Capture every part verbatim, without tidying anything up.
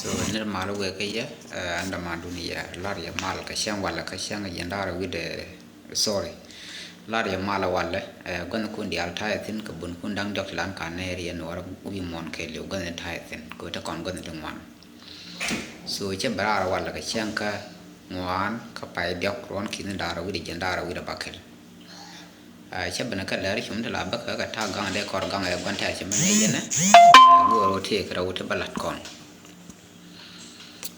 So nir mal wek kä yɛ, eh, andamandun yɛ lar yɛ mal kä cäŋ walɛ kä cäŋ jiɛn da̱rä wi̱dɛ, sorry. Lar yɛ mal walɛ, eh, gua̱n kun dial ta̱yɛ thi̱n kä bun kun da̱ŋ diɔk ti lan ka nɛɛr yɛ nuɔr wi̱i̱ muɔ̱n kɛ liw gua̱n ta̱yɛ thi̱n kɛ wä te kɔn gua̱n ti ŋuan. So cɛ bɛ raar walɛ kä cäŋ kä ŋuan kä pay diɔk ruɔ̱n ki̱n da̱rä wi̱dɛ jiɛn da̱rä wi̱dɛ bakɛl. Ah, cä ben kä lɛr cum ti la bä kä kä ta̱a̱ gaŋ dee kɔr gaŋ ɛ gua̱n tɛ̈r cɛ mɛ nɛy jɛnɛ. Ah, go̱o̱r wä tëëk rɛw ti bä la̱t kɔn.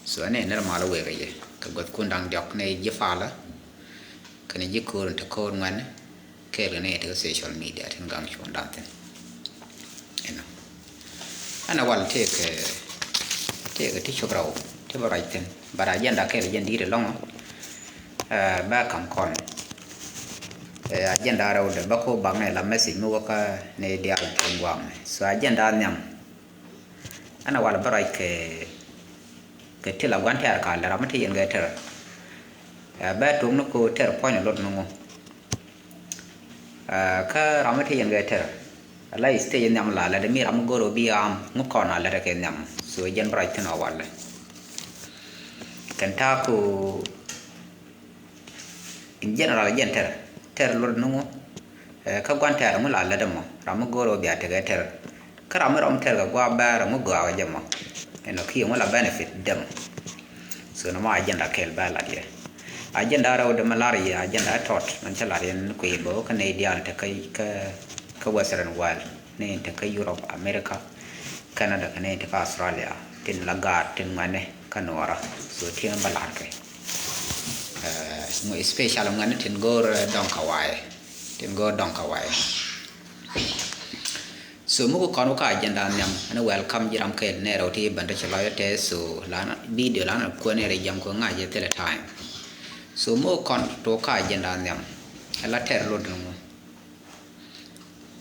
So ɛn ɛ nɛr mal wëë kɛ jɛ kɛ guäth kun da̱ŋ diɔk nɛy ji̱ palä. Kɛnɛ ji̱ ko̱o̱r in te ko̱o̱r ŋuɛn kɛɛl kɛ nɛy te kä social media tin gaŋ cuɔ̱ɔ̱ŋ da̱ŋ thi̱n. Ɛnɔ. Ɛn ɛ wal tëëkɛ, tëëkɛ ti cop rɛw ti bä ruac thi̱n. But agenda kɛl jɛn di̱i̱t ɛlɔ̱ŋ. Eh, bä ka̱m kɔn. Eh, agenda rɛw dee bä ko bak nɛ la message mi wäkä ni diaal ti guam. So agenda nhiam. Ɛn ɛ wal bä ruac kɛ, kɛ ti la gua̱n tɛɛr ka lɛ ram mi ti yɛn kɛ tɛr. Eh, bä tok ni ko tɛr puɔ̱ny lot ni ŋu. Ah, kä ram mi te yɛn kɛ tɛr. Ala stage nhiam la lɛ de mi ram mi go̱r ɔ bi am ŋu kɔn a lɛ de kɛ nhiam. So jɛn bɛ ruac thin ɔ walɛ. Kɛn ta̱a̱ ku in general jɛn tɛr. Tɛr lot ni ŋu. Eh, kä gua̱n tɛr ŋu la lɛ de mɔ. Ram mi go̱r ɔ bi a tekɛ tɛr. Kä ram mi rɔm tɛr kɛ gua̱a̱ bɛɛr ŋu gɔaa kɛ jɛ mɔ. Ɛnɔ kiɛ ŋu la benefit dɛ mɔ. So nɔmɔ agenda kɛl bɛ lat yɛ. Agenda rɛw dɛ mɛ lar yɛ agenda tɔt mɛn cä lar yɛ ni kui̱ bä kä nɛy diaal te kä, kä, kä Western world. Nɛy te kä Europe, America, Canada kɛ nɛy te kä Australia. Tin la gaat tin ŋuɛnɛ kä nuɔra. So tin bä lar kɛ. Eh, ŋu especially ŋuɛnɛ tin go̱o̱r, eh, dɔŋ kä wa̱a̱ yɛ. Tin go̱o̱r dɔŋ kä wa̱a̱ yɛ. So mi ku kɔn wä ka agenda nhiam ɛn welcome ji̱ ram kɛɛl nɛ rɛw ti bɛn rɛ cɛ lɔc tɛ so lan video lan kuɛn rɛ jam ko ŋa̱c jɛ thilɛ time. So mi ku kɔn to ka agenda nhiam ɛ la tɛr lot ni ŋu.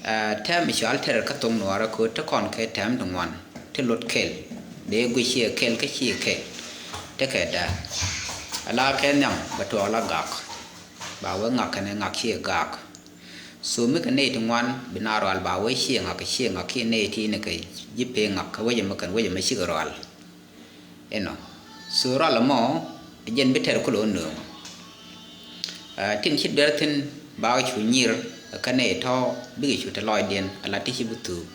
Eh, tɛm mi cual tɛr kä thok nuɔrɛ ko te kɔn kɛ tɛm ti ŋuan ti lot kɛl dee guic ciɛ kɛl kä ciɛ kɛl te kɛ dɛ. Ɛ la kɛ nhiam bɛ tuɔɔk la gak ba wee ŋak kɛnɛ ŋak ciɛ gak. So mi kɛ nɛy ti ŋuan bi na rual ba wee ciɛ ŋak kɛ ciɛ ŋak kiɛ nɛy ti ni kɛ ji̱ pee ŋak kɛ wecɛ mi kɛn wecɛ mi cikɛ rual. Inɔ. So rual mɔ jɛn bi tɛr kulɛ wä nööŋ. Ah, tin ci duer thin ba cu nyir kä nɛy tɔ̱ bikɛ cu te lɔcdiɛn ala ti ci bi thuuk.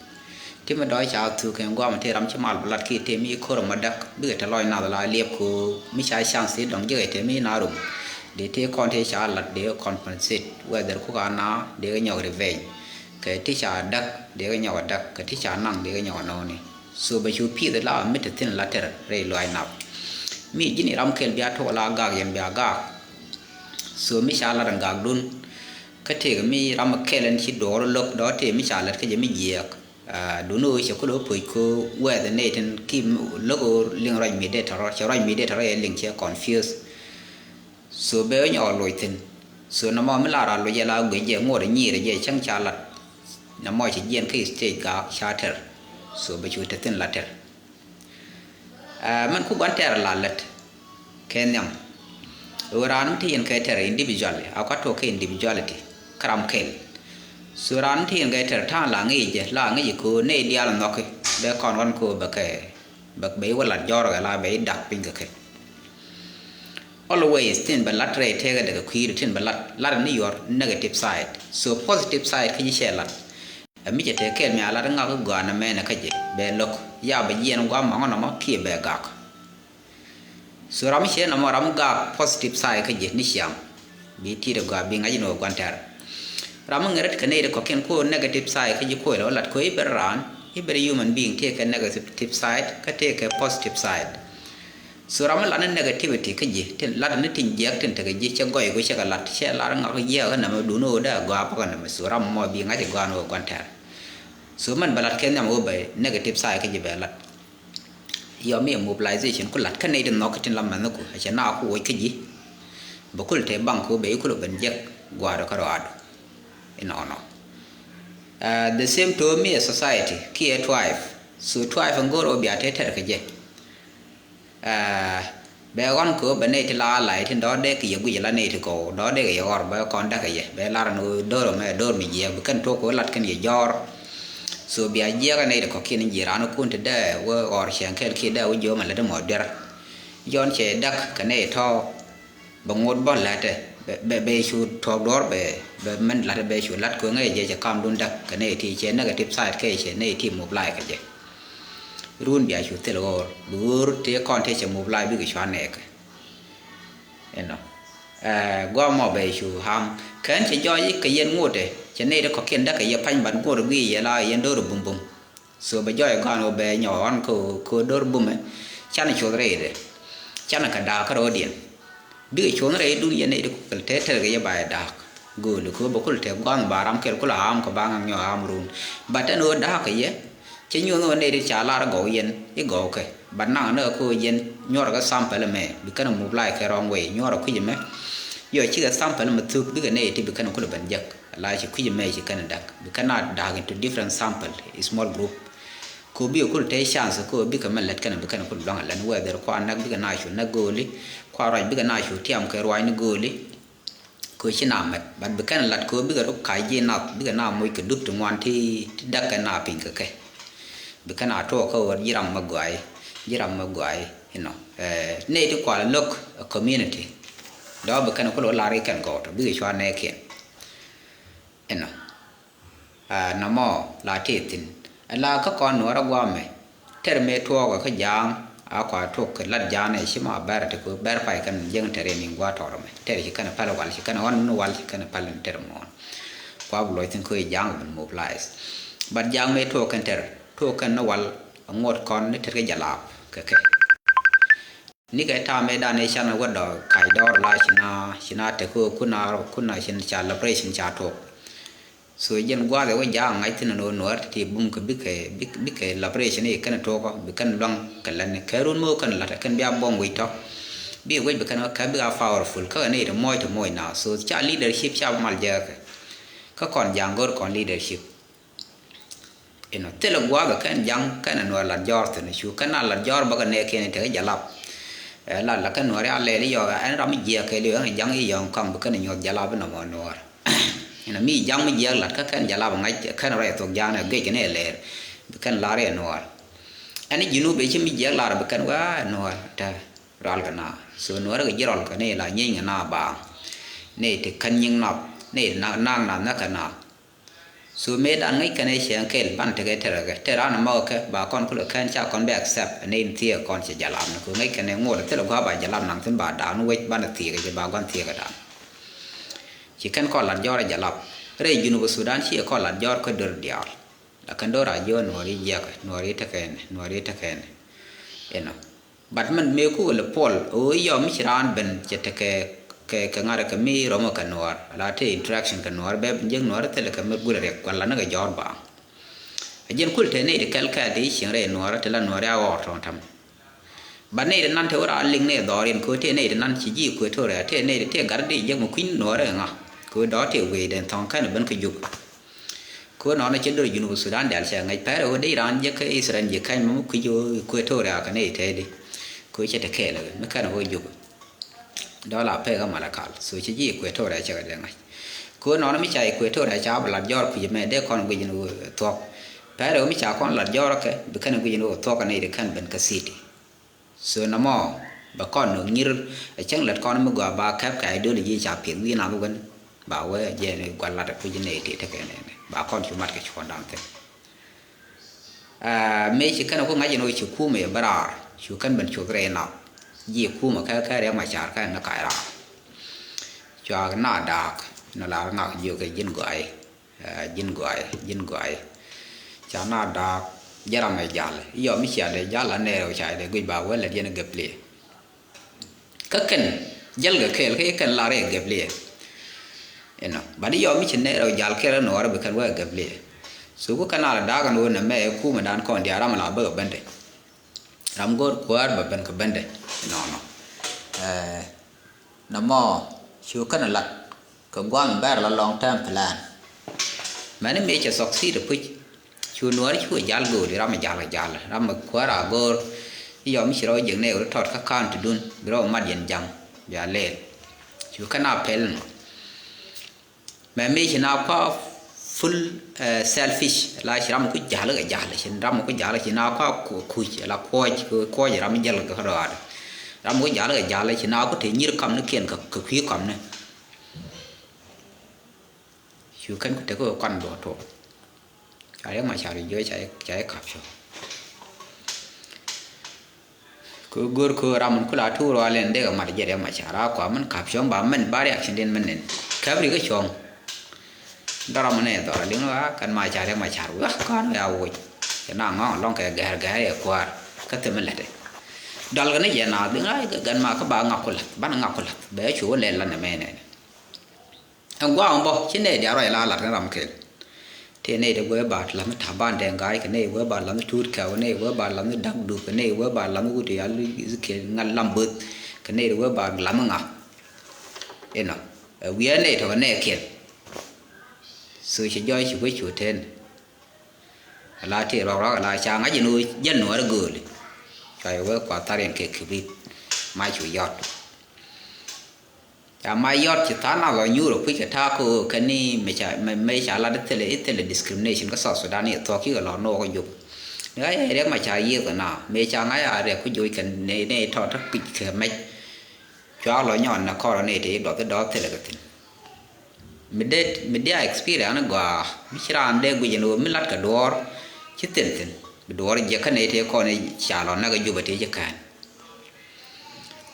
Ti mi dɔ̱ ca thuk kɛ guam ti ram ci mal bi lat ki ti mi ko̱r mɔ däk bikɛ te lɔc nath la liɛp ko mi ca chance ti dɔ̱ŋ ji̱ kɛ ti mi na rum. Dee ti kɔn ti ca lat dee compensate whether kuk a na dee kɛ nyɔk revenge. Kɛ ti ca däk dee kɛ nyɔk a däk kɛ ti ca naŋ dee kɛ nyɔk a nɔɔni. So bɛ cu pi̱i̱th la mi te thin la tɛr rɛy luac nath. Mi ji̱n iram kɛl bia tok la gak yɛn bia gak. So mi ca lat in gak dun. Kä tëëk mi ram kɛl in ci duɔɔr lo̱k dɔ̱ tëëk mi ca lat kä jɛ mi jiɛɛk. Ah, duni ɣöö cɛ kulɛ wä puc ko wɛɛth nɛy tin ki lo̱k ɣöö liŋ ruac mi dee tɔrɔ cɛ ruac mi dee tɔrɔ yɛ liŋ cɛ confuse. So bɛ wä nyɔk loc thi̱n. So nɔmɔ mi la raa loc yɛ la guic jɛ ŋuɔt nyiir jɛ cäŋ ca lat. Nɔmɔ cɛ jiɛn kä stage gaak ca tɛr. So bɛ cu te thi̱n la tɛr. Ah, mɛn ku gua̱n tɛr la lät kɛ nhiam. Ɣöö raan mi te yɛn kɛ tɛr individually a kuat tuɔɔk kɛ individuality kä ram kɛl. So raan mi te yɛn kɛ tɛr ta̱a̱ŋ la ŋi̱i̱c jɛ la ŋi̱i̱c jɛ köö nɛy diaal nhɔki bɛ kɔn ɣɔn köö bɛ kɛ bɛ bɛ iwä lat jɔrkɛ la bɛ idak piny kɛ kɛ. Always tin bɛ lat rɛy tëëkɛ dɛkɛ kui̱du tin bɛ lat lat ni your negative side. So positive side kä ji̱ cɛ lat. Ɛ mi cɛ tëë kɛɛl mi a lat ŋak i̱ gɔaa nɛ mɛnɛ kä jɛ bɛ lo̱k ya bɛ jiɛn guam mɔŋä nɔmɔ kiɛ bɛ gak. So ram mi ciɛ nɔmɔ ram mi gak positive side kä jɛ ni ciaŋ. Bi ti̱i̱t ɛ gɔaa bi ŋa̱c ni wä gua̱n tɛr. Ram mi ŋɛr rit kɛ nɛy ri kɔ̱kiɛn kuɔ negative side kä ji̱ kuɔl ɛ wä lat kuɔ i̱ ber raan i̱ ber human being tëë kɛ negative side kä tëë kɛ positive side. So ram mi lat ni negativity kä ji̱ tin lat ni tin jiɛk tin tekɛ ji̱ cɛ gɔy ku cɛ kɛ lat cɛ lar ŋak jiɛk kä nɛmɛ duni wä dee a gɔaa pakä nɛmɛ so ram mɔ bi ŋa̱c ɛ gɔaa ni wä gua̱n tɛr. So mɛn bɛ lat kɛ nhiam wä bɛ negative side kä ji̱ bɛ lat. Yɔ mi mobilization ku lat kä nɛy ti nhɔk tin la mɛnh ku a cɛ na ku woc kä ji̱. Bɛ kul te bank ku bɛ i̱ kul ben jek gua̱a̱r kä rɔaadu. Inɔnɔ. Ah, the same to mi a society kiɛ tribe. So tribe in go̱r ɔ bia te tɛr kä jɛ. Ah, bɛ ɣɔn kɛ ɣöö bɛ nɛy ti la alay tin dɔ̱r dee kɛ yɛ guic ala nɛy ti kɔw dɔ̱r dee kɛ yɛ ɣɔr bɛ kɔn däk kɛ yɛ bɛ lar ni ɣöö do̱r ɛmɛ do̱r mi jiɛɛk bi kɛn tuɔk kɛ ɣöö lat kɛn yɛ jɔ̱ɔ̱r. So bia jiɛk ɛ nɛy ti kɔ̱kiɛn in ji̱ raan kun ti dee wä ɣɔr cɛɛŋ kɛɛl kiɛ dee wä jiöm ɛ lät ɛmɔ duer. Jɔn cɛ däk kɛ nɛy tɔ̱ bɛ ŋot bä la̱tɛ bɛ, bɛ, bɛ cu tuɔɔk duɔ̱ɔ̱r bɛ, bɛ mɛn la̱tɛ bɛ cu la̱t kɛ ŋäc jɛ cɛ kamdun däk kɛ nɛy ti cɛ negative side kɛ cɛ nɛy ti mobilize kɛ jɛ. Run bia cu thil ɣöör bi ɣöör ti kɔn ti cɛ mobilize bikɛ cua nɛɛkɛ. Inɔ. Ɛ, guamɔ bɛ cu ham. Kɛn cɛ jɔɔc kɛ yɛn ŋotɛ. Cɛ nɛy ti kɔ̱kiɛn däkɛ yɛ pa̱ny ban ŋot guiy yɛ la yɛn do̱r bumbum. So bɛ jɔɔc gɔ̱a̱n wä bɛ nyɔk ɣɔn kɛ, kɛ do̱r bumɛ. Canɛ cuɔth rɛydɛ. Canɛ kɛ da̱a̱k kä ro̱o̱diɛn. Bikɛ cuɔth rɛydun yɛn nɛy ti kɔ̱kiɛn tɛtɛr kɛ yɛ ba yɛ da̱a̱k. Gööli kɛ ɣöö bɛ kul tɛk gua̱a̱th ba ram kɛl kul a am kɛ ba ŋa̱k nyɔk a am run. But ɛn ɣöö da̱a̱k kɛ yɛ. Cɛ nyuɔ̱th ɣöö nɛy ti ca lar gɔw yɛn i̱ gɔw kɛ. But naŋ ni ɣä kɛ ɣöö yɛn nyuɔrɛ kɛ sample ɛmɛ bi kɛn ɛ move like kɛ wrong way nyuɔrɛ kui̱c ɛmɛ. Yɔ cikɛ sample ɛmɛ thuk bikɛ nɛy ti bi kɛn ɛ kul ɛ ben jek. La ci kui̱c ɛmɛ ci kɛn ɛ däk bi kɛn a da̱a̱k into different sample, small group. Kɛ ɣöö bikɛ kul tɛy chance kɛ ɣöö bikɛ mɛ lät kɛn ɛ bi kɛn ɛ kul luaŋ ɛ lät ni whether kua näk bikɛ na cu näk gööli. Kua ruac bikɛ na cu tiam kɛ ruac ni gööli. Kɛ ɣöö ci na mɛt, but bi kɛn lat kɛ ɣöö bikɛ rɔ kac ji̱ nath, bikɛ na moc kɛ dup ti ŋuan ti, ti däk kɛ na piny kɛ kɛ. Bi kɛn a tuɔɔk kä ɣöö ji̱ ram mɛ gɔaayi, ji̱ ram mɛ gɔaayi, you know. Ɛ, nɛy ti kual lo̱k ɛ community. Dɔ̱ bi kɛn kulɛ lar i̱ kɛn gɔw tɔ, bikɛ cua nɛɛkiɛn. You know. Aa, nɔmɔ la tëë thi̱n. Ala kä kɔn nuɔrä guamɛ. Tɛr mëë tuɔɔkä kä ja̱a̱ŋ, a kua tuɔk kɛ lat ja̱a̱ŋ ɛ ci ma bɛr ti ku bɛr pay kɛn jiäŋ tɛr in gua̱a̱ tɔrɔ mɛ. Tɛr ci kɛn päl wal ci kɛn ɣɔn ni wal ci kɛn päl in tɛr muɔ̱ɔ̱n. Kua bi luɔc thi̱n kä ja̱a̱ŋ bin mobilize. But ja̱a̱ŋ mëë tuɔɔk kɛn tɛr, tuɔɔk kɛn ni wal ŋuɔt kɔn ni tɛr kɛ jalap kɛ kɛ. Nikɛ ta̱a̱ mëë dan i̱ can wä dɔ̱ kac dɔɔr la ci na, ci na tek kä kuna, kuna cin ca liberation ca tuɔk. So jɛn gua̱a̱th ɛ wä ja̱a̱ŋ ŋa̱c thi̱n ɛn ɣöö nuäär ti bum kɛ bikɛ, bik-, bikɛ liberation i̱ kɛn tuɔkä bi kɛn luaŋ kɛ lɛn kɛ run mi wä kɛn la̱t kɛn bia buɔ̱m wi̱c tɔ̱. Bi wec bi kɛn wä kɛ bik a powerful kä ni ti muɔc ti muɔc na. So ca leadership ca mal jɛ kɛ. Kä kɔn ja̱a̱ŋ go̱r kɔn leadership. Inɔ thilɛ gua̱a̱th kɛn ja̱ŋ kɛn ɛ nuɔr lat jɔr thi̱n cu kɛn a lat jɔr bä kɛ nɛɛkiɛn tekɛ jalap. Ɛ lat la kɛn nuɔr ya lɛl i̱ yɔɔk ɛn ram mi jiɛɛk kɛɛliw ɛn ja̱ŋ i̱ yɔɔk kaŋ bi kɛn ɛ nyuɔth jalap inɔ mɔ nuɔr. Inɔ mi ja̱ŋ mi jiɛɛk lat kä kɛn jalap ŋa̱c kɛn rɔy thok ja̱a̱n ɛ gec kɛn ɛ lɛɛr bi kɛn lar ɛ nuɔr. Ɛn i̱ ji̱n wä bɛ ci mi jiɛɛk lar bi kɛn wä ɛ nuɔr tɛ rɔal kɛ na. So nuɔr kɛ ji̱ rɔl kɛ ni la nyieeny kɛ na baaŋ. Ni ti kän nyiŋ nath ni naŋ nath näk kɛ na. So mëë dan ŋäc kɛn ɛ cɛ kɛl ban tekɛ tɛrɛ kɛ tɛrɛ an mɔk kɛ ba kɔn kulɛ kɛn ca kɔn bɛ accept ni in thiee kɔn cɛ jalap ni ko ŋäc kɛn ɛ ŋot thilɛ gua ba jalap naŋ thin ba daak ni wec ban thiee kɛ jɛ ba guan thiee kɛ daak. Ci kɛn kɔn lat jɔr ɛ jalap rɛy Junub Sudan ci kɔn lat jɔr kä dör diaal. La kɛn dör a jiɔ nuɔri jiɛkɛ nuɔri tekɛn nuɔri tekɛn. Inɔ. But mɛn mëë kukɛ lɛ puɔl ɣöö yɔ mi ci raan ben cɛ tekɛ kɛ, kɛ ŋa̱rɛ kɛ mi rɔmɔ kɛ nuɔɔr ala tëë interaction kɛ nuɔɔr bɛ ben jiäk nuɔɔr thilɛ kɛ mi gulɛ riɛk kuan la ni kɛ jɔɔr baaŋ. A jiɛn kul tëë nɛy ti kɛl kɛɛl ti ci cieŋ rɛy nuɔɔr ti la nuɔɔr ya ɣɔɔr tɔ̱ŋ tɛm. But nɛy ti nan tëë wä raan liŋ nɛy dhɔriɛn kɛ ɣöö tëë nɛy ti nan ci ji̱ Equatoria tëë nɛy ti tëë gat di jiäk mi kui̱n nuɔɔr ɛ ŋa kɛ ɣöö dɔ̱ tëë wecdɛn thɔ̱ŋ kɛn ben kä Juk. Kɛ ɣöö nɔnɔ cɛ dör Junub Sudan dial cɛ ŋäc pɛr ɣöö dee raan jek kä Israel ji̱ kɛny mɛ mi kui̱c ɣöö Equatoria kɛ nɛy tɛɛdi. Kɛ ɣöö cɛ te kɛɛl ɣöö mi kɛn ɣöö Juk. Dɔla pek kä Malakal. So cɛ ji̱ Equatoria cɛ kɛ dee ŋa̱c. Kɛ ɣöö nɔnɔ mi ca Equatoria ca bi lat jɔɔr kui̱c mɛ dee kɔn guic ni ɣöö thuɔ̱k. Pɛr ɣöö mi ca kɔn lat jɔɔr kɛ bi kɛn guic ni ɣöö thuɔ̱k kɛ nɛy ti kɛn ben kä city. So nɔmɔ bɛ kɔn nööŋ nyir ɛ cäŋ lät kɔn mi gɔaa ba kɛp kɛ ideology ca piɛth wi̱i̱ nath wän ba wee jɛ ni gua̱l lat ɛ puc nɛy ti tekɛ nɛnɛ ba kɔn cu mat kɛ cuɔ̱ɔ̱ŋ da̱ŋ thi̱n. Aa, mëë ci kɛn ku ŋa̱c ɛn ɣöö ci kumɛ bä raar cu kɛn ben cuth rɛy nath ji̱ kumɛ kɛ kɛ Riɛk Macar kɛ ni kac raar. Cua na daak ni lar ŋak jiök kɛ ji̱n gɔaayi. Ɛ, ji̱n gɔaayi, ji̱n gɔaayi. Ca na da̱a̱k jɛ ram ɛ jal. Yɔ mi cia dee jal anɛ rɛw ca dee guic ba wä lät yɛn gɛp liɛ. Kä kɛn jäl kɛ kɛɛl kä kɛn lar ɛ gɛp liɛ. Inɔ. Bat yɔ mi ci nɛ rɛw jal kɛɛl nuɔɔr bi kɛn wä gɛp liɛ. So ku kɛn al da̱a̱k ɛn wä nɛ mɛ kumɛ dan kɔn diaal ram la bä kɛ bendɛ. Ram go̱o̱r kuäär bɛ ben kɛ bendɛ. Inɔnɔ. Ɛ, nɔmɔ cu kɛn lat kɛ guam bɛr la long term plan. Mɛni mëë cɛ succeed puc cu nuɔɔri cu jal go̱o̱ri ram jal jal ram kuäär a go̱o̱r. Yɔm ci rɔ jek ne ri tɔt kä county dun bi rɔ mat yɛn jam bia leel. Cu kɛn a pɛl nɔ. Mɛ mi ci na kua full, eh, selfish, la ci ram ku ja̱l kɛ ja̱l, ci ram ku ja̱l ci na ku kuc la kuɔc, kuɔc ram jäl kɛ rɔɔd. Ram ku ja̱l kɛ ja̱l ci na ku te nyir kam ni kiɛn kɛ kui̱ kam ni. Cu kɛn ku tek kɛ kɔn duɔ̱ɔ̱r tuɔɔk. Ca Riɛk Macar jiök ca, ca kap cɔ. Kɛ go̱r kɛ ram min kula tuur rual in dee kɛ mat jɛ Riɛk Macar a kua min kap cɔŋ ba min ba reaction din min nin. Kap ri kä cɔŋ. Dɔ̱ ram min nɛ dhɔr liŋ a kɛn Macar Riɛk Macar wek kɔn wek a woc. Cɛ na ŋɔŋ lɔŋ kɛ gɛr gɛr yɛ kuaar. Kä thim min lɛtɛ. Dɔl kɛ ni jɛ na dhiŋ a gɛn ma kä ba ŋak ku lath, ban ŋak ku lath. Bɛ cu wä lɛ lan nɛ mɛ nɛ. Ɛn gua̱a̱k ɛn bä ci nɛy diaal ruac la lat kɛn ram kɛl. Tëë nɛy ti wee ba la̱th ni Taban Dɛŋ Ga̱a̱c, kɛ nɛy wee ba la̱th ni Tuut Kɛw, kɛ nɛy wee ba la̱th ni Dak Dup, kɛ nɛy wee ba la̱th ni Wut Yal Ezekiel Ŋa̱t Lam Böth, kɛ nɛy wee ba la̱th ni ŋa. Inɔ ɛ wi̱i̱ ɛ nɛy tɔ̱ kɛ nɛy kiɛn. So ci jɔɔc ci wee cu tɛn. Ala tëë ruak ruak ala ca ŋa̱c in wee jäl nuɔɔr gööli. Cua yɛ wee kua thar in kɛ kibrit. Ma cu yɔt. Ca ma yɔt ci tha̱a̱ŋ na lɔ nyuur ɛ kui̱ kɛ ta̱a̱ kä ɣöö kɛn ni mëë ca, mëë, mëë ca lat i̱ thilɛ, i̱ thilɛ discrimination kä South Sudan i̱ thuɔ̱k kikɛ lɔ no̱o̱k kä Juba. Ni ɣa̱c ɛ Riɛk Macar yiëëth ɛ na mëë ca ŋa̱c a Riɛk ku joc kɛ ni, ni tɔ̱, tɔ̱ pic kɛ mɛc. Cua lɔ nyɔɔn nɛ kɔr ni ti duɔth i̱ dɔɔth thilɛ kɛ thi̱n. Mi dee, mi dee a experience ni gɔaa mi ci raan dee guic ni ɣöö mi lat kɛ duɔɔr ci thil thi̱n. Bi duɔɔr jiɛk kä ni ti kɔn i̱ ca lɔ näk kä Juba ti ci kään.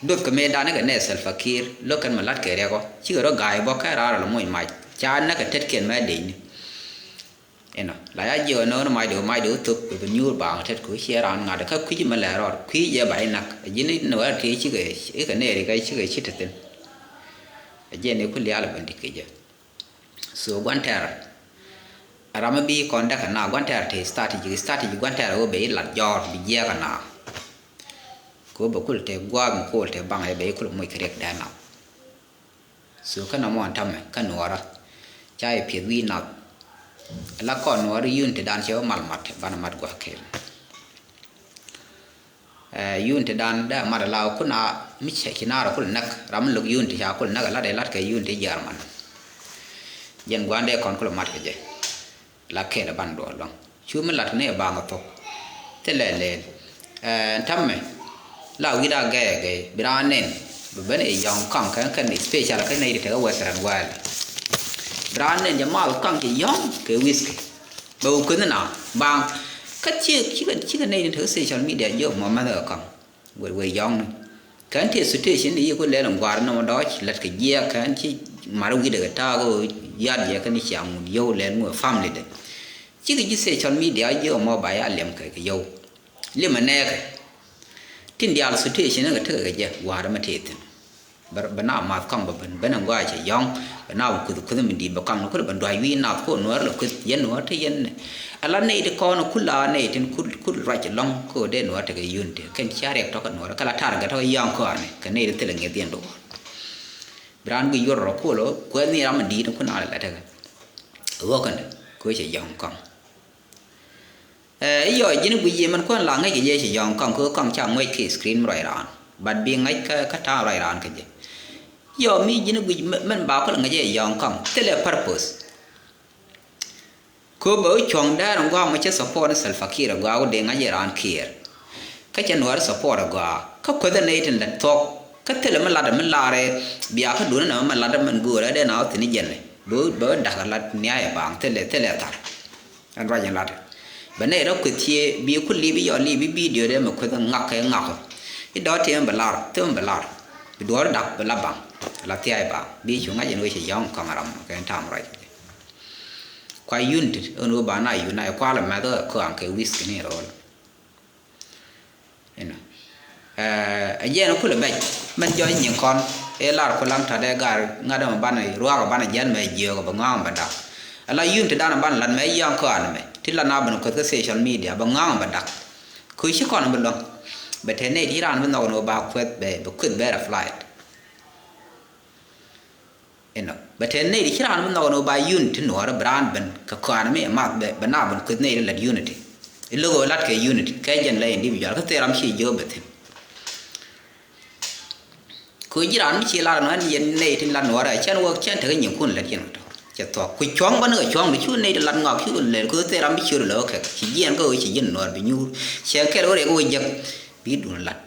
Duɔth kɛ mëëdan kɛ nɛ Salva Kiir lo̱k kɛn mi la̱t kɛ riɛk ɔ cikɛ rɔ ga̱a̱c bä kɛ raar lɔ moc mac ca näk kɛ tetkiɛn mɛ dec ni. Inɔ la ya jiɛ ɣä no̱o̱n mac do̱ mac do̱ thop kɛ bi nyuur baaŋ tet kɛ ɣä ciɛ raan ŋa̱t kä kui̱c mɛ lɛ rɔɔd kui̱c jɛ ba inäk ji̱n inɔ wä ti cikɛ ikɛ nɛɛri kɛ cikɛ ci te thi̱n. Ɛ jiɛn iku lial ben dit kɛ jɛ. So gua̱n tɛr ram mi bi kɔn däk kɛ na gua̱n tɛr te strategy, strategy gua̱n tɛr ɣöö bɛ ilat jɔɔr bi jiɛk kɛ na. Kɛ ɣöö bɛ kul te gua̱a̱th mi kol te baŋ ɛ bɛ ikul moc kɛ riɛk dɛn na. So kä nɔmɔ ɛn tämɛ kä nuɔɔrä ca yɛ piɛth wi̱i̱ nath. La kɔn nuɔɔrä yun te dan cɛ wä mal mat banɛ mat gua̱a̱th kɛɛl. Ɛ, unity dan dee mat ala kun a mi cɛ ci naar kul näk ram mi lo̱k unity ca kul näk lat ɛ lat kɛ unity German. Jɛn gua̱n dee kɔn kul mat kɛ jɛ. La kɛl ban duɔl lɔŋ cu mi lat ni ɛ baŋ thok. Thilɛ lɛl. Ɛ, tämɛ la wi̱i̱ da gɛɛ gɛɛ bi raan nɛn bi ben ɛ yɔ̱ŋ kaŋ kɛn kɛn special kɛn nɛy ti tekɛ Western world. Bi raan nɛn jɛ mal kaŋ ci yɔ̱ŋ kɛ whisky. Bɛ wä kueth ni na baŋ kä cikɛ cikɛ nɛy ni tekɛ social media jiök mɔ mɛnh kɛ kaŋ. Wee wee yɔŋni kɛn tëë situation ni yi ku lɛl in gua̱a̱r nɔmɔ dɔɔc lät kɛ jiɛɛk kɛn ci mar wi̱dɛ kɛ ta̱a̱ kɛ ɣöö ya̱t jɛ kɛn ci aŋun yio̱w lɛl ŋuɛ family dɛ. Cikɛ ji̱ social media jiök mɔ ba ya liɛm kɛ kɛ yio̱w. Liɛm ɛ nɛɛkɛ tin diaal situation ni kɛ tekɛ kɛ jɛ gua̱a̱r ɛmɛ tëë thi̱n. Bɛ, bɛ na math kɔŋ bɛ ben ben ɛn gɔaa cɛ yɔ̱ŋ. Bɛ na bɛ kuth kuth mi di̱i̱t bɛ kaŋ ni kul bɛ duac wi̱i̱ nath ko nuɔ̱ɔ̱r lɛ kuth yɛn nuɔ̱ɔ̱r te yɛn ni. Ala nɛy ti kɔn kula nɛy tin kul kul ruac lɔ̱ŋ ko dee nuɔ̱ɔ̱r tekɛ yun ti kɛn cia riɛk tɔ̱ kɛ nuɔ̱ɔ̱r kɛ la targɛt tɔ̱ kɛ yɔ̱ŋ kɔaani kɛ nɛy ti thilɛ ŋi̱eth yɛn duɔ̱ɔ̱r. Bi raan guic yuɔr rɔ kol kuɛth ni ram mi di̱i̱t ni kun a lɛ lɛ tekɛ. Ɣöö kɛn ko cɛ yɔ̱ŋ kɔŋ. Ɛ, iyɔ ji̱n guic yɛ mɛn kuɛn la ŋäc kɛ jɛ ci yɔ̱ŋ kɔŋ kä kɔŋ ca ŋuɛc kɛ screen mi ruac raan. But bi ŋäc kä, kä ta̱a̱ ruac raan kɛ jɛ. Iyɔ mi ji̱n guic mɛ-, mɛn ba kul ŋäc jɛ yɔ̱ŋ kɔŋ. Thilɛ purpose. Kä bɛ wä cuɔ̱ŋ dɛɛr in gua̱a̱k mɛ cɛ support ni Salva Kiir in gua̱a̱k wä dee ŋa̱c i̱ raan Kiir. Kä cɛ nuɔɔri support in gua̱a̱k kä kueth in nɛy tin lät thuɔ̱k kä thilɛ mi lat in mi lar ɛ bia kä duundä nɛ mɛ lat in mɛn göörä dee na wä thi̱n i̱ jɛn ɛ bɛ wä, bɛ wä da̱k in lat nia̱a̱c in baaŋ thilɛ, thilɛ thar. Ɛn ruac in lat bɛ nɛy rɔ kueth cie bi ku li̱p i̱ yɔ li̱p i̱ bidio dee mɛ kueth in ŋak kɛ ŋak. I̱ dɔ̱r tiɛm bɛ lar thim bɛ lar bi duɔɔri da̱k bɛ la baŋ la thia̱a̱c baaŋ bi cu ŋa̱c in wee cɛ yɔ̱ŋ kɔŋ ram kɛ in ta̱a̱m ruac. Kua unity ɛn ɣöö ba na unite kualɛ mɛth ɛ kɔaŋ kɛ wi̱th kɛ ni rɔɔl. Inɔ ɛ jiɛn kulɛ bɛc mɛn jɔc nyin kɔn ɛ lar ku laŋ ta̱t ɛ gar ŋa̱t ɛmɛ banɛ ruaak ɛ banɛ jiɛn mɛ jiöök ɛ bɛ ŋɔaŋ bɛ dak. Ala unity dan ɛ banɛ lat mɛ yɔ̱ŋ kɔaŋ mɛ ti la na ben kueth kä social media bɛ ŋɔaŋ bɛ dak. Kö ci kɔn bi luäŋ bɛ te nɛy ti raan bi nhɔk ɛn ɣöö ba kueth bɛ, bɛ kueth bɛ rɛ flight. Inɔ bɛ te nɛy ti ci raan mi nhɔk ni ba unity nuɔɔrä bi raan ben kɛ kɔaani mi ɛ math bɛ, bɛ na ben kueth nɛy ti lät unity. I̱ lo̱k ɣöö lat kɛ unity kɛ jɛn lɛ individual kä thil ram ci jiöp bɛ thi̱n. Kɛ ɣöö ji̱ raan mi ci lar ɛnɔ ɛn yɛn nɛy ti lat nuɔɔrä cɛn wä cɛn tekɛ nyinkun lät yɛn kɛ tɔ. Cɛ thuɔ̱k ku cuɔ̱ŋ bä ni kɛ cuɔ̱ŋ di cu nɛy ti lat ŋɔak cu kɛ lɛl kɛ thil ram bi ciöt lɛ wä kɛk ci jiɛn kä ɣöö ci ji̱n nuɔɔr bi nyuur. Cɛ kɛl ɣöö riɛk wä jek bi duun lat.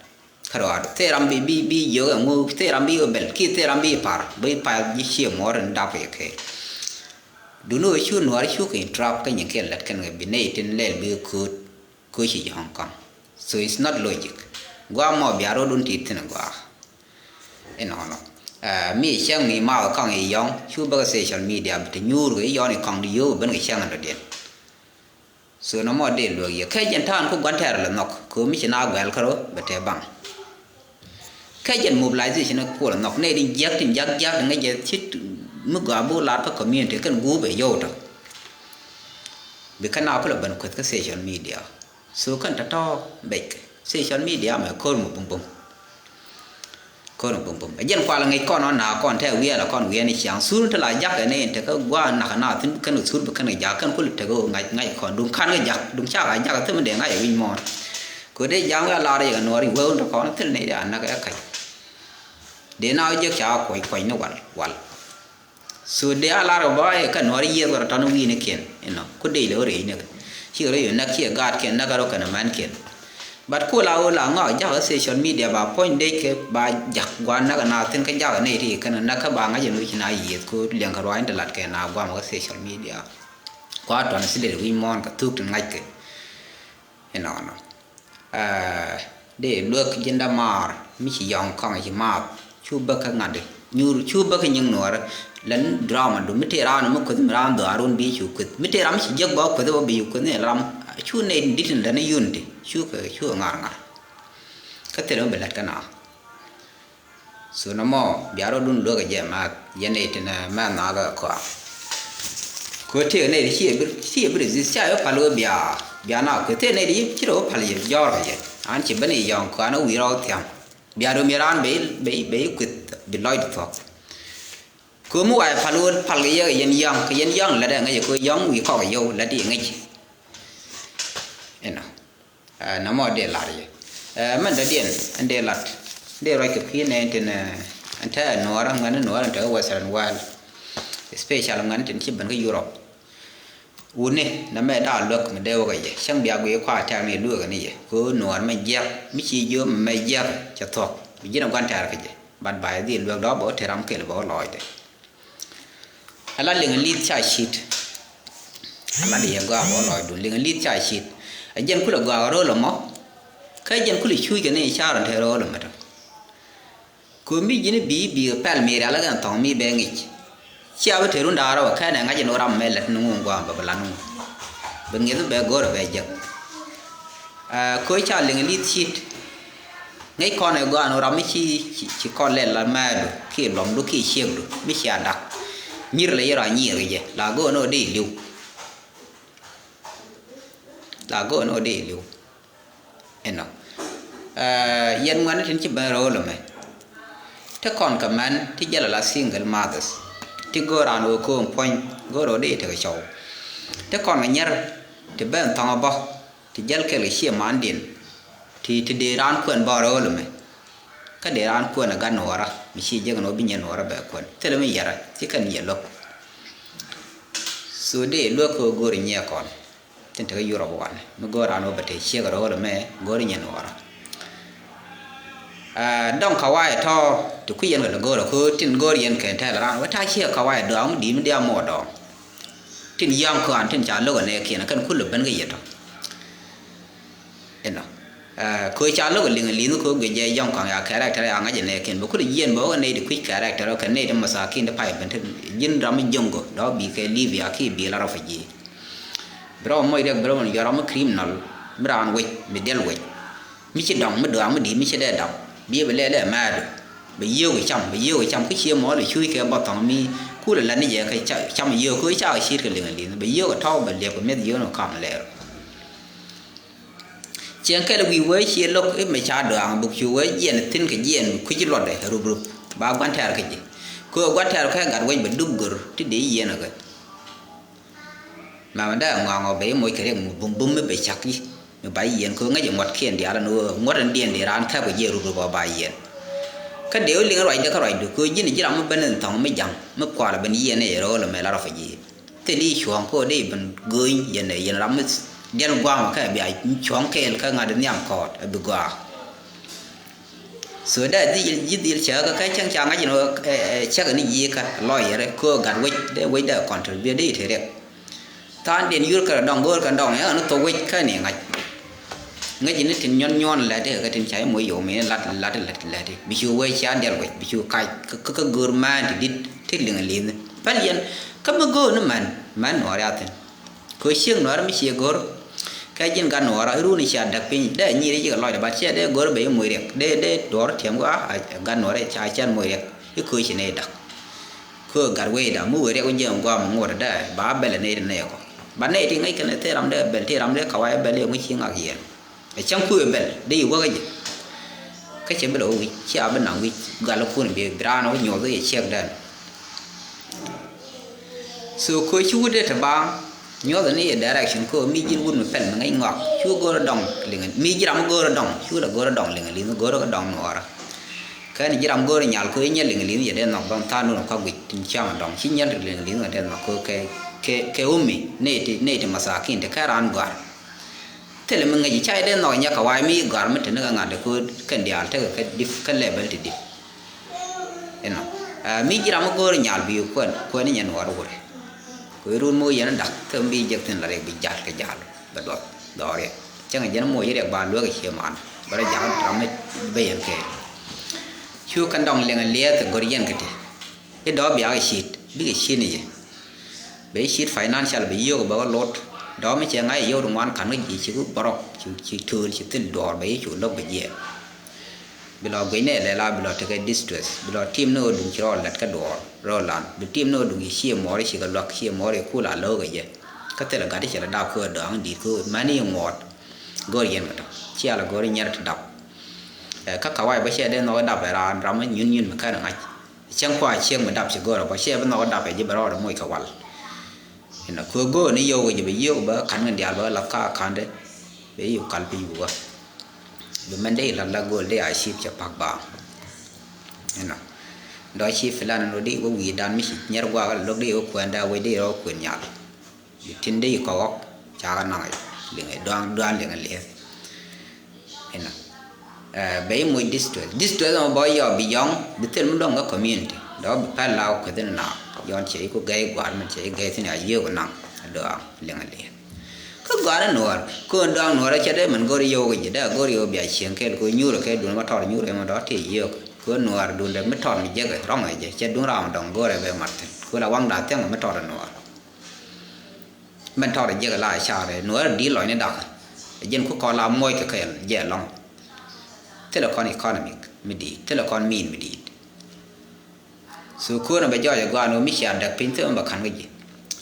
Kä rɔɔd thil ram bi bi bi jiök ɛŋu thil ram bi wä bɛl ki thil ram bi par bi par ji̱ cie muɔɔr in dap kɛ kɛɛl. Duni ɣöö cu nuɔɔr cu kɛ interrupt kä nyin kɛl lat kɛn kɛ bi nɛy tin lɛl bi kööt. Kööc ci jɔ̱ɔ̱ŋ kɔn. So it's not logic. Gua̱a̱ mɔ bia rot wun tit thi̱n gua̱a̱. Inɔnɔ. Mi cäŋ mi math kɔŋ i̱ yɔ̱ŋ cu bäkɛ social media bi te nyuur kɛ i̱ yɔ̱ɔ̱n i̱ kɔŋ di yio̱w ben kɛ cäŋ in dɔ̱diɛn. So nɔmɔ dee luäk yɛ kɛ jɛn ta̱a̱n ku gua̱n tɛɛr lɛ nhɔk kɛ mi ci na guɛl kärɔ bɛ te baŋ. Kɛ jɛn mobilization kuɔl nhɔk nɛy tin jiäk tin jiak jiak ŋäc jɛ ci mi gɔaa bi lar kä community kɛn gup ɛ yɔw tɔ. Bi kɛn a kulɛ ben kueth kä social media. So kɛn tɔ̱tɔ̱ bec kɛ social media mɛ ko̱r mɔ bumbum. Ko̱r mɔ bumbum ɛ jɛn kual ŋäc kɔn ɔn na kɔn tɛ wiɛl ɛ kɔn wiɛl ni ciaŋ sur ti la jak ɛ ni in tekä gua̱a̱ nak na thin kɛn sur bi kɛn jak kɛn kulɛ tekä ŋa̱c ŋa̱c kɔn duŋ kan kɛ jak duŋ cak a jak thim dee ŋa̱c ɛ wi̱ny mɔɔn. Kɛ dee ja̱a̱ŋ wä a lar yɛ kɛ nuɔɔr i̱ wee wun tɔ kɔn thil nɛy dee a näk ɛ kac. Dee na wä jiäk ca wä kuɔc kuɔc ni wal wal. So dee a lar kɛ bä ɛ kɛ nuɔɔr i̱ yiëth wä rɔ tɔn wi̱i̱ ni kiɛn inɔ ku dee lɛ wä rɛy ni kɛ. Cikɛ rɔ yɔ näk ciɛ gaat kiɛn näk kɛ rɔ kɛn mɛn kiɛn. But ku la wä la ŋɔak ja̱k kä social media ba puɔ̱ny dee kɛ ba ja̱k gua̱n näk kɛ na thin kä ja̱k kɛ nɛy ti kɛn näk kä ba ŋa̱c ɛn wi̱c na yiëth ku liɛŋ kɛ ruac in te lat kɛ na guam kä social media. Kua tuan si dee wi̱i̱ muɔ̱ɔ̱n kɛ thuk tin ŋa̱c kɛ. Inɔnɔ. Dee luäk ji̱n dämaar mi ci yɔ̱ŋ kɔŋ ci maath cu bäk kä ŋa̱t nyuur cu bäk kä nyiŋ nuɔɔr. Lɛn drama du mi tëë raan mi kueth mi raan dhɔaar wun bi cu kueth mi tëë ram mi ci jiäk bä kueth bä bi cu kueth ni ram cu nɛy di̱t in lɛn unity cu kɛ cu kɛ ŋa̱r ŋa̱r. Kä thilɛ mi bi lät kä na. So nɔmɔ bia rɔ dun luäk ɛ jɛ math yɛn ɛ tin mɛ nhɔakɛ kɔa. Kɛ tëë nɛy ti ci ɛ bi resist ca yɛ pal wä bia bia na kɛ tëë nɛy ti ci rɔ wä pal yɛ jɔɔr kɛ yɛ an ci ben i̱ yɔ̱ɔ̱ŋ kɔan wä wi̱i̱ rɔ thiam. Bia dom yɛ raan bɛ bɛ bɛ kueth bi lɔc di thuɔ̱k. Kɛ mi wa yɛ pal wä pal kɛ yɛ kɛ yɛn yɔ̱ɔ̱ŋ kɛ yɛn yɔ̱ɔ̱ŋ lät ɛ ŋäc kɛ yɔ̱ɔ̱ŋ wi̱i̱ kɔk yɛ wä lät i̱ ŋäc. Inɔ. Nɔmɔ dee lar yɛ mɛn dɔ̱diɛn ɛn dee lat dee ruac kɛ kui̱ nɛ ɛn tin ɛn te nuɔɔrä ŋuɛn nuɔɔrä ɛn te western world. Special ŋuɛn tin ci ben kä Europe. Wuni nɛ mɛ daal luäk mi dee wä kɛ yɛ cäŋ bia guiy kua tɛ̈r ni luäk ni yɛ kɛ nuɔɔr mɛ jiɛk mi ci jiö mɛ jiɛk cɛ thuɔ̱k bi ji̱n a gua̱n tɛ̈r kɛ jɛ. But ba yɛ dhil luäk dɔ̱ bä wä te ram kɛl bä wä lɔɔcdɛ. Ala liŋ li̱th ca cit. Ala di yɛ gɔaa bä lɔcdun liŋ li̱th ca cit. Ɛ jɛn kulɛ gɔaa ro̱l ɛmɔ. Kä jɛn kulɛ cuc kɛ ni car ɛn te ro̱l ɛmɔ tɔ. Kɛ mi ji̱n bi bi pɛl mi rial kɛn thɔŋ mi bɛ ŋic. Cia bi te run da̱a̱r ɛ wä kɛn ɛ ŋa̱c ɛn wä ram mɛ lät ni ŋuŋ gɔaa bɛ bi lan ŋuŋ. Bɛ ŋi̱th bɛ go̱r bɛ jek. Kɛ ca liŋ li̱th cit. Ŋäc kɔn ɛ gɔaa ni ram mi ci ci kɔn lɛl la mɛɛdu ki luɔmdu ki ciekdu mi cia dak. Nyir lɛ yɛr a nyiir kɛ jɛ la go̱o̱n ɔ dee li̱w. La go̱o̱n ɔ dee li̱w. Inɔ. Yɛn ŋuɛn tin ci ben ro̱o̱l ɛmɛ. Ti kɔn kɛ mɛn ti jɛl ala single mothers. Ti go̱o̱r an ɣöö ko̱o̱m puɔ̱ny go̱o̱r ɣöö dee tekɛ cɔw. Ti kɔn kɛ nyɛr ti ben thɔŋ ɛ bä. Ti jäl kɛl kɛ ciɛ mandiɛn ti ti dee raan kuɛn bä rɔɔl ɛmɛ. Kä dee raan kuɛn ɛ gat nuɔɔrä mi ci jek ɛn ɣöö bi nyɛ nuɔɔrä bɛ kuɛn thilɛ mi yɛrɛ ci kɛn yɛ lo̱k. So dee luäk kɛ ɣöö go̱o̱ri nyiɛ kɔn tin tekɛ Europe wanɛ mi go̱o̱r raan ɣöö bɛ te ciek rɔɔl ɛmɛ go̱o̱ri nyɛ nuɔɔrä. Dɔŋ kawaayɛ tɔ̱ ti kui̱ yɛn kɛ lɛ go̱o̱rä kɛ ɣöö tin go̱o̱r yɛn kɛn tɛl raan wä ta̱a̱ ciek kawaayɛ dɔaŋ mi di̱i̱t mi diaa mɔ dɔɔŋ. Tin yɔ̱ŋ kɔaŋ tin ca lo̱k ɛ nɛɛkiɛn kɛn kulɛ ben kɛ yɛ tɔ. Inɔ. Kɛ ca lo̱k ɛ liŋ ɛ li̱nh kɛ guic jɛ yɔ̱ŋ kɔaŋ ya character ya ŋa̱c ɛ nɛɛkiɛn bɛ kulɛ jiɛn bɛ wä kɛ nɛy ti kui̱c character kɛ nɛy ti masakin ti pay ben ti ji̱n ram mi jo̱ŋ gɔ dɔ̱ bi kɛ Libya ki bi la refugee. Bi rɔ moc riɛk bi rɔ jɔ̱ ram mi criminal mi raan wec mi diɛl wec. Mi ci dɔŋ mi dɔaŋ mi di̱i̱t mi ci dee dɔŋ bi bi lɛl ɛ mɛɛdu. Bɛ yio̱o̱k cam bɛ yio̱o̱k cam kä cie mɔɔl ɛ cuuc kɛ bɔthɔŋ mi kulɛ lat ni jɛ kɛ cam yio̱o̱k kä ca kɛ ciet kɛ liŋ liŋ bɛ yio̱o̱k ɛ tɔ̱w bɛ liɛp kɛ mi̱eth yio̱o̱k ni ka̱m lɛɛr. Cieŋ kɛl wi̱i̱ wee cie lo̱k i̱ mɛ ca dɔaŋ buk cu wee jiɛn thi̱n kɛ jiɛn kui̱ci luɔtdɛ rup rup ba gua̱n tɛ̈r kɛ ji̱. Kɛ gua̱n tɛ̈r kɛ gat wec bɛ dup gör ti dee yieen ɛ kɛ. Mamɛ dee ŋɔaŋɔ bɛ i̱ moc kɛ riɛk mi bum bum mi bɛ cak i̱ mi ba i̱ yiɛn kɛ ɣöö ŋäc i̱ ŋuɔ̱tkiɛn diaal ɛn ɣöö ŋuɔ̱t ɛn diɛn dee raan käp kɛ jiɛn rut rut bɛ ba yiɛn. Kä dee wä liŋ ruacdɛ kä ruacdu kɛ ɣöö ji̱n ji̱ ram mi ben in thɔ̱ŋ mi ja̱ŋ mi kualɛ ben yiɛn i̱ röölä mɛ la rɔ fɛ ji̱. Thil i̱ cuɔ̱ɔ̱ŋ kä ɣöö dee ben gööny yɛn ɛ yɛn ram mi diɛl gua̱a̱m kɛ bia cuɔ̱ɔ̱ŋ kɛɛl kä ŋa̱t nhiam kɔɔt ɛ bi gɔaa. So dee ji̱ dhil, ji̱ dhil cäkä kä cäŋ ca ŋa̱c in ɣöö, ɛ, ɛ, cäkä ni ji̱ kä lɔyɛr kä gat wec dee wec dee contribute dee te riɛk. Tha̱a̱ŋ diɛn yur kɛ dɔŋ go̱o̱r kɛ dɔŋ yɛ ɣän thok wec kä ni ŋa̱c. Ŋäc ni tin nyuɔn nyuɔn lɛt i̱ kɛ tin ca i̱ moc yom i̱ lat lat lɛt lɛt i̱ bi cu wec ca diɛl wec bi cu kac kä, kä, kä go̱o̱r mään ti di̱t ti liŋ li̱n. Päl yɛn kä mi go̱o̱r ni män, män nuɔɔr ya thi̱n. Kɛ ciek nuɔɔr mi cie go̱r kɛ ji̱n gat nuɔɔr a run i̱ cia däk piny dee nyir i̱ cikɛ lɔcdɛ bat ciɛ dee go̱r ben i̱ moc riɛk dee dee duɔɔr tiɛm kɛ a gat nuɔɔr i̱ ca cɛn moc riɛk i̱ köö ci nɛy da̱k. Kɛ gat wecda mi wee riɛk wä jiɛn guam ŋot dee ba bɛl nɛy ti nɛy kɔ ba nɛy ti ŋäc kɛn thil ram dee bɛl ti ram dee kɛ wa i̱ bɛl i̱ ŋuc ci ŋak yɛn. Ɛ cäŋ kuëë bɛl dee i̱ wäk i̱ jɛ. Kä cɛ bi lɛ wä wi̱c cia bi naŋ wi̱c gal kun bi bi raan wä nyuɔth i̱ ciɛk dɛn. So kɛ ci wut dee te baaŋ nyuɔth ni yɛ direction kɛ mi ji̱n wut mi pɛl mi ŋäc ŋɔak cu go̱o̱r dɔŋ liŋ mi ji̱ ram go̱o̱r dɔŋ cu lɛ go̱o̱r dɔŋ liŋ liŋ go̱o̱r dɔŋ nuɔɔrä. Kɛn ji̱ ram go̱o̱r nyal kɛ nyɛl liŋ liŋ yɛ dee nhɔk bäŋ tha̱a̱ŋ nunɔ ka guic tin cäŋ dɔŋ ci nyɛl liŋ liŋ yɛ dee nhɔk kɛ kɛ kɛ umi nɛy ti nɛy ti masakin ti kɛ raan gɔ̱a̱r. Thilɛ mi ŋäc ca dee nhɔk nyɛ kɛ wa̱a̱ mi gɔ̱a̱r mi te ni kɛ ŋa̱t kɛ kɛ diaal tekɛ kɛ dip kɛ level ti dip. Inɔ mi ji̱ ram mi go̱o̱r nyal bi kuɛn kuɛn nyɛ nuɔɔr wurɛ. Kuɛ run mi wä yɛn dak thil mi bi jek thin la rɛk bi jal kɛ jal bɛ duɔth dhɔriɛ. Cäŋ jɛn moc rɛk ba luek cie man bɛ rɔ jak ram mi bɛ yɛn kɛ. Cu kɛn dɔŋ liŋ liɛth go̱r yɛn kɛ ti i̱ dɔɔ biak i̱ cit bikɛ cit ni jɛ. Bɛ i̱ cit financial bɛ yio̱k bɛ kɛ lot dɔɔ mi cɛ ŋa̱c i̱ yio̱k ti ŋuan ka̱n kä ji̱ ci ku bɔrɔk ci tööl ci thil duɔɔr bɛ i̱ cu lo̱k bɛ jiɛɛl. Bi lɔ guic nɛ lɛl a bi lɔ tekɛ distress bi lɔ tim ni ɣä duŋ ci rɔɔl lɛt kä duɔɔr rɔɔl lan bi tim ni ɣä duŋ ci ciɛ muɔɔr ci kɛ luak ciɛ muɔɔr i̱ kul a lo̱o̱k ɛ jɛ. Kä thilɛ gat i̱ cɛ lɛ dap kä ɣä dɔ̱a̱ŋ di̱i̱t kä mani i̱ ŋuɔɔt go̱o̱r yɛn kɛ tɔ cial go̱o̱r i̱ nyɛr ti dap. Kä kawac bä cɛ dee nhɔk i̱ dap ɛ raan ram mi nyun nyun mi kän ɛ ŋa̱c. Cäŋ kua ciek mi dap ci go̱o̱r ɛ bä cɛ bi nhɔk i̱ dap ɛ ji̱ bɛ rɔɔd ɛ moc kɛ wal. Inɔ kɛ go̱o̱r ni yio̱w kɛ ji̱ bɛ yio̱w bä ka̱n kɛ diaal bä lath ka ka̱n dee bɛ yio̱w kal piny bä. Bi mɛn dee ilat la go̱o̱l dee a cip cɛ pak baaŋ. Inɔ dɔ̱ ci filan in wä dee wä wi̱i̱dan mi ci nyɛr guakä lo̱k dee wä kuɛn daa wec dee rɔ kuɛn nyal. Bi tin dee kɔk ɣɔk cakɛ naŋ liŋ duan duan liŋ lieth. Inɔ bɛ i̱ moc district district mɔ bɔ yɔ bi yɔŋ bi thil mi dɔŋ kä community dɔ̱ bi pɛl la wä kueth in na yɔn cɛ i̱ ku gɛy gua̱a̱r min cɛ i̱ gɛy thin a yiëëk naŋ a dɔ̱a̱ŋ liŋ lieth. Kä gɔaa ni nuɔɔr kön dɔaŋ nuɔɔr cɛ dee mɛn go̱r yio̱w kɛ ji̱ dee go̱r yio̱w bia cieŋ kɛɛl kɛ nyuur kɛ duun ma tɔr nyuur ɛmɔ dɔ̱ tëë yio̱w kön nuɔɔr duun dee mi tɔr mi jekɛ rɔ̱ŋ ɛ jɛ cɛ duun ram dɔ̱ŋ go̱r ɛ bɛ mat thi̱n kön la waŋ da̱a̱ thiäŋ mi tɔr ɛ nuɔɔr. Mɛn tɔr ɛ jekɛ la ɛ car ɛ nuɔɔr ɛ di̱i̱t lɔcni dakä ɛ ji̱n ku kɔn la muɔc kɛ kɛɛl jɛ ɛlɔ̱ŋ. Thilɛ kɔn economic mi di̱i̱t thilɛ kɔn mean mi di̱i̱t. So köönä bɛ jɔɔc ɛ gɔaa ni ɣöö mi cia däk piny thil mɛ bɛ ka̱n kä ji̱.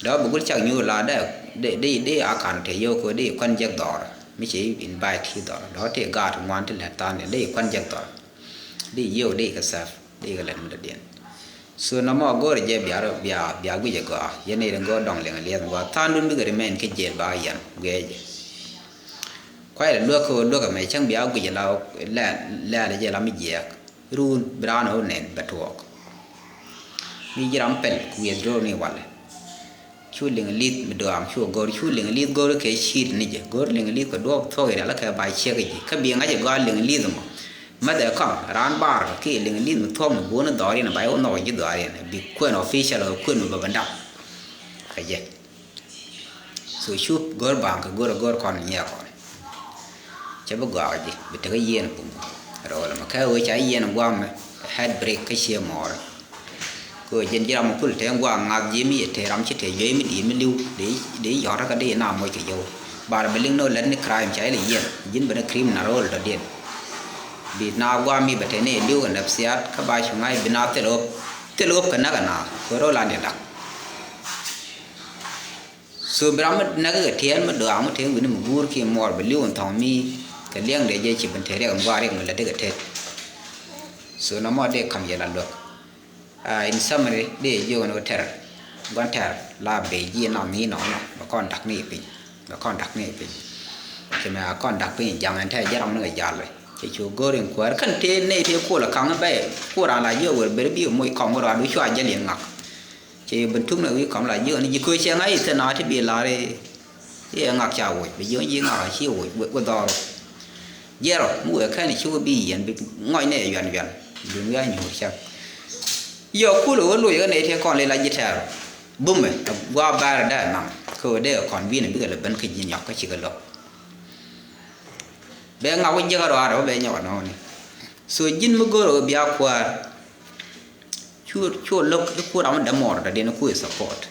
Dɔ̱ bi gul cak nyuur la dee dee dee a ka̱n te yio̱w kɛ dee kuan jek dhɔr mi ci invite ci dhɔr dɔ̱ tëë gaat ŋuan ti lät than dee kuan jek dhɔr. Dee yio̱w dee kɛ sɛf dee kɛ lät mi dɔ̱diɛn. So nɔmɔ go̱o̱rɛ jɛ bia rɔ bia bia guic ɛ gɔaa yɛn ni rin go̱o̱r dɔŋ liŋ liɛth gɔaa thandun bikɛ remain kä jel ba yɛn guiɛ jɛ. Kuay lɛ luäk kä ɣöö luäk ɛmɛ cäŋ bia guic ɛ la lɛl lɛl jɛ la mi jiɛɛk. Run bi raan ɣöö nɛn bɛ tuɔɔk. Mi ji̱ ram pɛl ku wiɛth röör ni walɛ. Cu liŋ li̱th mi dɔaam cu go̱r cu liŋ li̱th go̱r kɛ ci̱i̱t ni jɛ go̱r liŋ li̱th kɛ duɔɔk thuɔk irial kɛ ba ciek ji̱ kä bi ŋa̱c ɛ gɔaa liŋ li̱th mɔ. Mäthɛ kɔŋ raan bar ki liŋ li̱th mi thuɔk mi buɔ̱n dhɔriɛn ba iwä nhɔk ji̱ dhɔriɛn bi kuɛn official kɛ kuɛn mi bä bä dap. Kɛ jɛ. So cup go̱r ba̱a̱ŋ kɛ go̱r go̱r kɔn nyiɛ kɔn. Cɛ bi gɔaa ji̱ bi tekä yieen bum. Rɔɔl mɛ kɛ wee ca yieen guam mɛ head break kä cie mɔɔr. Kɛ wee jɛn ji̱ ram kul te guam ŋath ji̱ mi yɛ te ram ci te juey mi di̱i̱t mi li̱w dee yɔ̱t kä dee na moc kɛ yio̱w. Bar bi liŋ ni wä lät ni crime ca ilɛ yieen ji̱n ben ni criminal rɔɔl dɔ̱diɛn. Bi na guam mi bɛ te ni li̱w kɛ nɛp siat kä ba cu ŋa̱c bi na thil ɣöp thil ɣöp kɛ näk ɛ na kɛ rɔɔl an yɛ dak. So bi ram mi näk kɛ tiɛɛl mi dɔaŋ mi tëë wi̱ni mi guur ki muɔɔr bi li̱w in thɔŋ mi kɛ liɛŋ dee jɛ ci bin te riɛk in gua̱a̱r riɛk mi lät dikɛ tet. So nɔmɔ dee ka̱m yɛ la luäk. In summary dee jiök in wä tɛr gua̱n tɛr la bee ji̱ in nɔm ni nɔmɔ bɛ kɔn da̱k ni piny bɛ kɔn da̱k ni piny. Ci mɛ a kɔn da̱k piny jaŋ in tɛ jɛ ram ni kɛ jal. Cɛ cu go̱r in kuäär kän tëë nɛy tëë kuɔl ɛ kaŋ bɛy kuɔr an la jiök wër ber bi moc kɔm wä rɔaadu cua jäl yɛn ŋak. Cɛ ben tuk ni wi̱i̱ kɔm la jiök ni ji̱ köö cɛ ŋa̱c i̱ thil na ti bi lar i̱ ɛ ŋak ca woc bi jiök ji̱ ŋak a ci woc wä dhɔr. Jiɛrɔ mi wëë kɛn i̱ ci wä bi yɛn bi ŋɔc nɛy ɛ yuan yuan. Dun wi̱i̱ a nyuur cäŋ. Yɔ kulɛ wä loc ɣä nɛy tëë kɔn lɛ la ji̱ tɛɛr. Bumɛ ɛ gua̱a̱ bɛɛr dee nam kä wä dee kɔn bi̱n bikɛ lɛ ben kä ji̱ nyɔk kä cikɛ lo̱k. Bɛ ŋak wä jiäk a rɔaar ɛ wä bɛ nyɔk a nɔɔni. So ji̱n mi go̱r ɛ wä bia kuäär. Cu cu lo̱k i̱ ku ram mi dämuɔɔr dɔ̱diɛn i̱ ku i̱ support.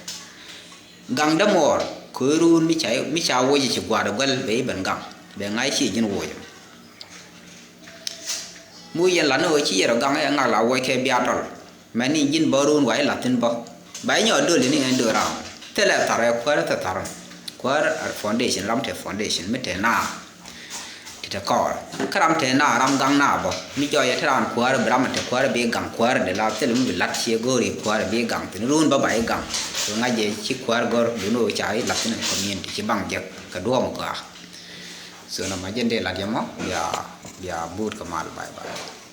Gaŋ dämuɔɔr kɛ ruun mi ca mi ca woc i̱ ci gua̱a̱r ɛ guäl bɛ i̱ ben gaŋ bɛ ŋa̱c ci ji̱n woc. Mu yɛn lat ni ɣöö ci yɛr ɔ gaŋ ɛ ŋak la wuɔckɛ bia tɔl. Mɛn ni ji̱n bä ruun wa i̱ la̱thi̱n bä ba i̱ nyɔk döl ni ɣän döl ram. Thilɛ thar ɛ kuäär ɛ thil thar. Kuäär ɛ foundation, ram te foundation mi te naar. Ti te kɔɔr kä ram te naar, ram gaŋ naar bä. Mi jɔyɛ te raan kuäär bi ram te kuäär bi gaŋ kuäär de la thil mi bi la̱t ciɛ go̱o̱ri kuäär bi gaŋ thi̱n ruun bä ba i̱ gaŋ. Kɛ ŋa̱c jɛ ci kuäär gɔ̱r duni ɣöö ca i̱ la̱thi̱n ɛ community ci baŋ jek kɛ duɔ̱ɔ̱m gɔaa. So nɔmɔ jɛn dee lat yɛ mɔ bia bia buut kɛ mal, bye bye.